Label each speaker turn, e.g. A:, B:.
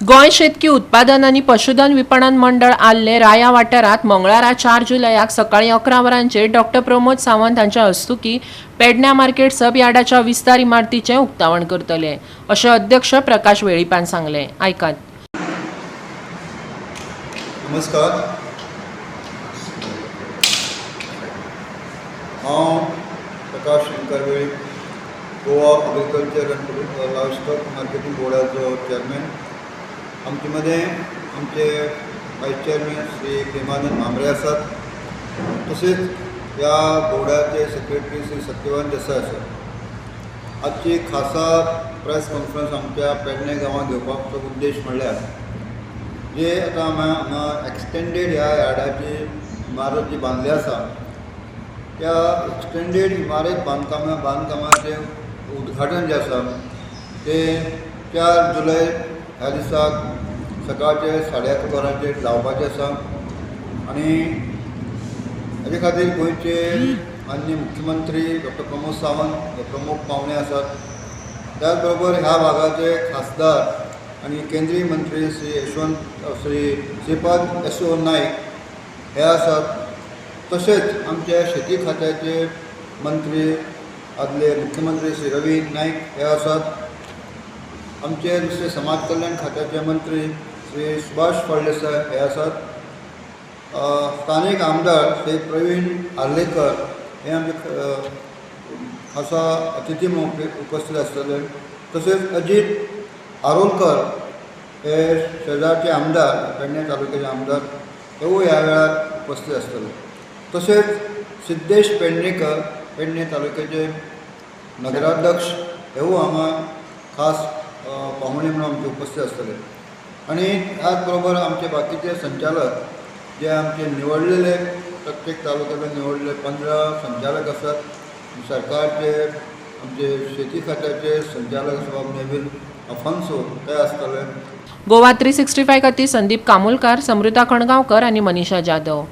A: गोंय शेतकी उत्पादन आनी पशुधन विपणन मंडळ आल्ले राया वाठारांत मंगळारा 4 जुलयाक सकाळीं 11 वरांचेर डॉक्टर प्रमोद सावंत हांच्या हस्तुकी पेडण्या मार्केट सब यार्डाच्या विस्तार इमारतीचें उक्तावण करतले, अशें अध्यक्ष प्रकाश वेळीपान सांगलें. आयकात.
B: नमस्कार. हांव Prakash Shankar Velip, Goa agriculture and livestock marketing बोर्डाचो चेअरमॅन. आमचे मदें आमचे वायस चेअरमॅन श्री प्रेमानंद म्हांबरे आसात, तशेंच ह्या बोर्डाचे सेक्रेटरी श्री सत्यवान देसाय आसात. आजची खासा प्रेस कॉन्फरन्स आमच्या पेडणे गांवांत घेवपाचो उद्देश म्हणल्यार, जे आतां हांगा हांगा एक्सटेंडेड ह्या यार्डाची इमारत जी बांदली आसा, त्या एक्सटेंडेड इमारत बांदकामाचें उद्घाटन जें आसा तें 4 जुलय ह्या दिसाक सकाळचे 11:30 वरांचेर जावपाचें आसा. आनी हाजे खातीर गोंयचे माननीय मुख्यमंत्री डॉक्टर प्रमोद सावंत हे प्रमुख पावणे आसात. त्याच बरोबर ह्या भागाचे खासदार आनी केंद्रीय मंत्री श्री यशवंत श्री श्रीपाद येसो नायक हे आसात. तशेंच आमच्या शेती खात्याचे मंत्री, आदले मुख्यमंत्री श्री रवी नायक हे आसात. आमचे दुसरे समाज कल्याण खात्याचे मंत्री श्री सुभाष फळदेसाय हे आसात. स्थानीक आमदार श्री प्रवीण आर्लेकर हे आमचे खासा अतिथी म्हणून उपस्थित आसतले. तशेंच अजीत आरोलकर हे शेजारचे आमदार, पेडणे तालुक्याचे आमदार, हेवूय ह्या वेळार उपस्थित आसतले. तशेंच सिद्धेश पेडणेकर, पेडणे तालुक्याचे नगराध्यक्ष, हेवूय हांगा खास पाहुणे म्हणून आमचे उपस्थित आसतले. आनी त्याच बरोबर आमचे बाकीचे संचालक जे आमचे निवडलेले, प्रत्येक तालुक्यात निवडलेले 15 संचालक आसात. सरकारचे आमचे शेती खात्याचे संचालक आसा बाब नेवील अफान्सो, ते आसतले.
A: गोवा 365 खातीर संदीप कामुलकार, समृता खणगांवकर आनी मनीषा जाधव.